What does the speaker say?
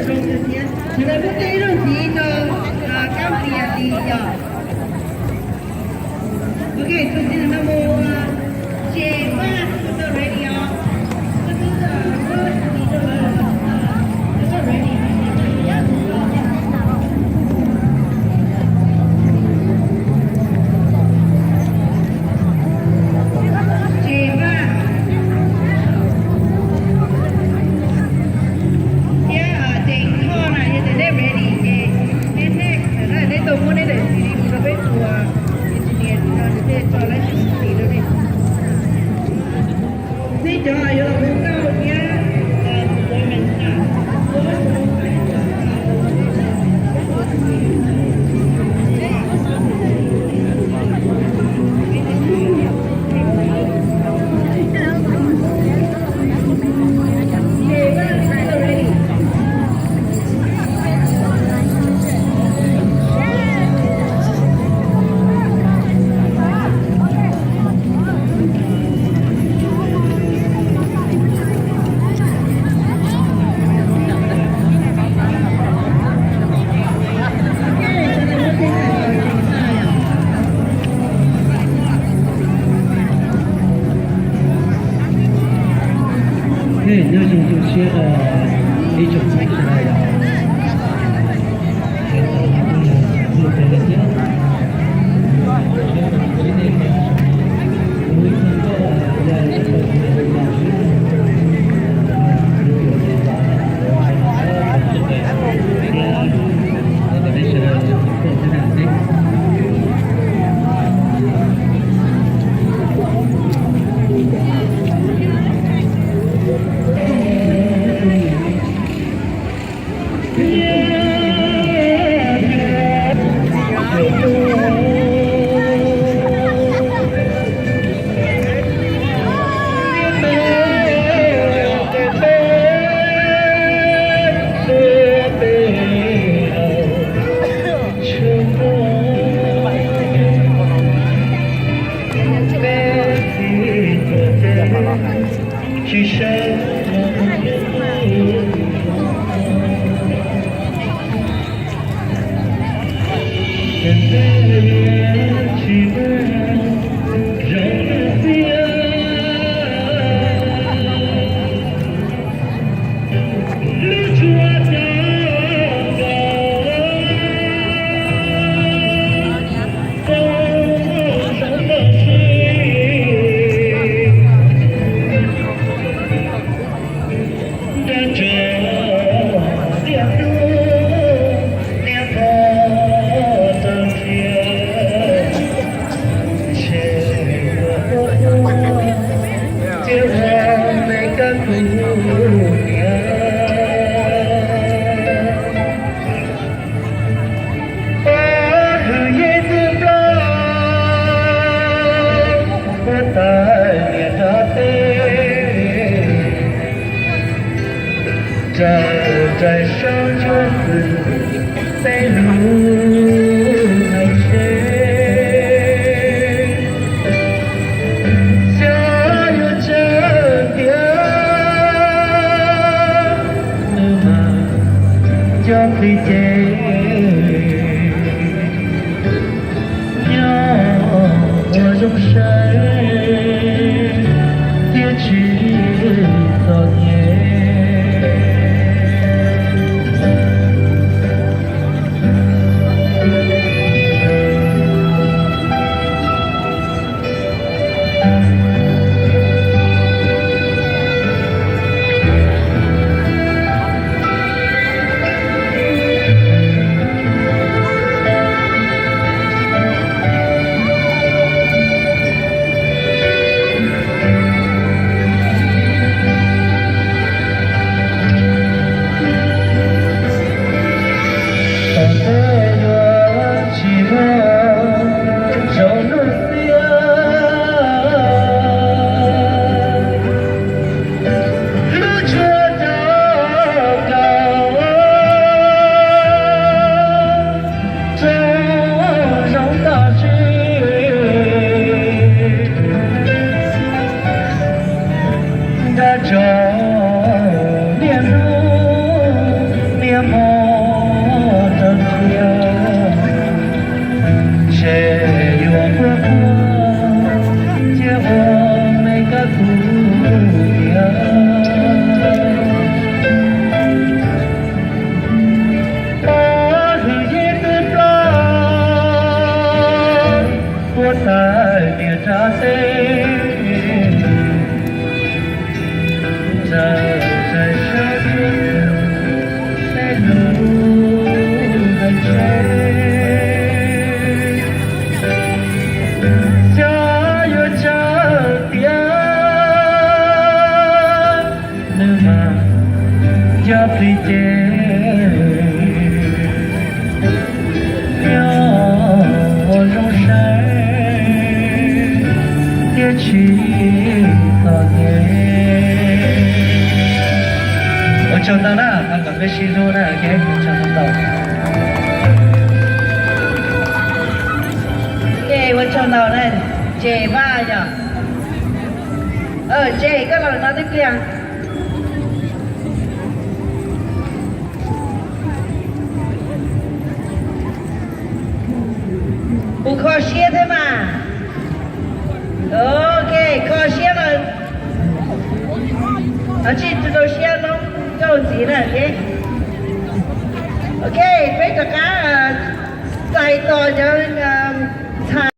Sawv daws muab tej ib zaug ntxiv rau Kab Plias Lis yom. Ok, tus txiv ntawm no mus, ces Vaj, koj ready os. Koj twb, koj ready. Ces Vaj thiab Dees Thoj na, yog tias nej ready ces nej next, nej tau muab nej daim C V mus rau peb tus engineer no, nws thiaj tso license fee rau nej. Nej cov yuav los mus nkauj thiab performance na, Nej nyob zoo tu siab rau ib tsoom phooj ywg sawv daws yom. Raws rais sab ntsuab pwm peb lub hauv tsev, xyov yuav tsawg tiag, nws mas cov plig ces nyob ua zoo saib thiab tsis txom nyem. Tawm niam rov teb, txawm txais sab cuab tej lus hais tseg, xyov yuav tsawg tiag, nws mas cov plig ces nyob ua zoo saib thiab tsis txom nyem. Ua tsaug ntau na, thov kom peb sib hlub na, ok, ua tsaug ntau. Ok, ua tsaug ntau na, Ntses Vaj yom. Ntses, koj los no twb pliag. Kuv kho siab thiab mas. Ok, kho siab los, tsis rau siab loob nkauj ntxiv na. Ok, peb rov qab txais tos cov ntxhais